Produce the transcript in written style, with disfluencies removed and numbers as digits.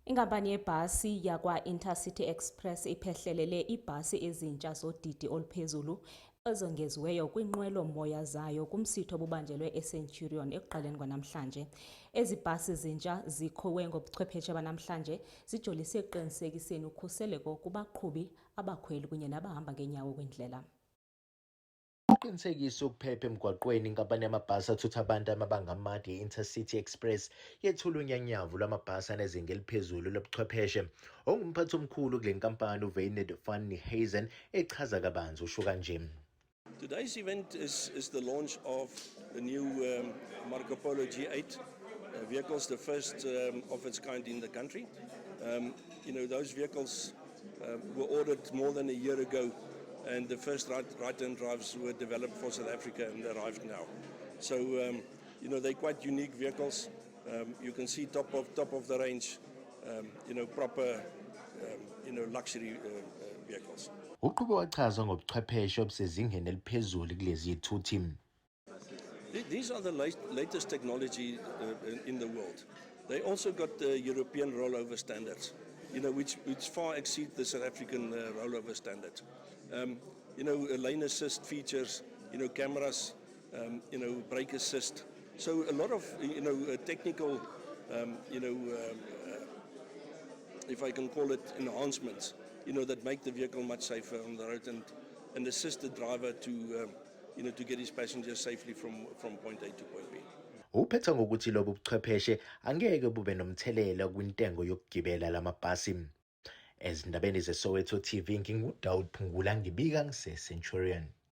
Inkampani yebhasi yakwa-Intercity Express iphehlelele iibhasi ezintsha zodidi oluphezulu ezongeziweyo kwiinqwelo-moya zayo kumsitho obubanjelwe eCenturion ekuqaleni kwanamhlanje. Ezi bhasi zintsha zikhowe ngobuchwepheshe banamhlanje zijolise ekuqinisekiseni ukhuseleko kubaqhubi, abakhweli kunye nabahamba ngeenyawo kwindlela. Ukuqinisekisa ukuphepha emgwaqweni, inkampani yamabhasi athutha abantu amabanga amade i-Intercity Express yethula unyanyavu lwamabhasi anezinga eliphezulu lobuchwepheshe. Ongumphathi omkhulu kule nkampani uVeined van Niehuizen echaza kabanzi usho kanje. Today's event is the launch of the new Marco Polo G8 vehicles, the first of its kind in the country. Those vehicles were ordered more than a year ago, and the first right-hand drives were developed for South Africa and arrived now. So, they're quite unique vehicles. You can see top of the range, proper, luxury vehicles. Uqhube wachaza ngobuchwepheshe obusezingeni eliphezulu kulezi zithuthi. These are the latest technology in the world. They also got the European rollover standards, which far exceed the South African rollover standard. Lane assist features, cameras, brake assist. So a lot of, technical, if I can call it enhancements, that make the vehicle much safer on the road and assist the driver to get his passengers safely from point A to point B. Uphetha ngokuthi lobu buchwepheshe angeke bube nomthelela kwintengo yokugibela lamabhasi. Ezindabeni zeSoweto TV, nginguDaud Phungula, ngibika ngise-Centurion.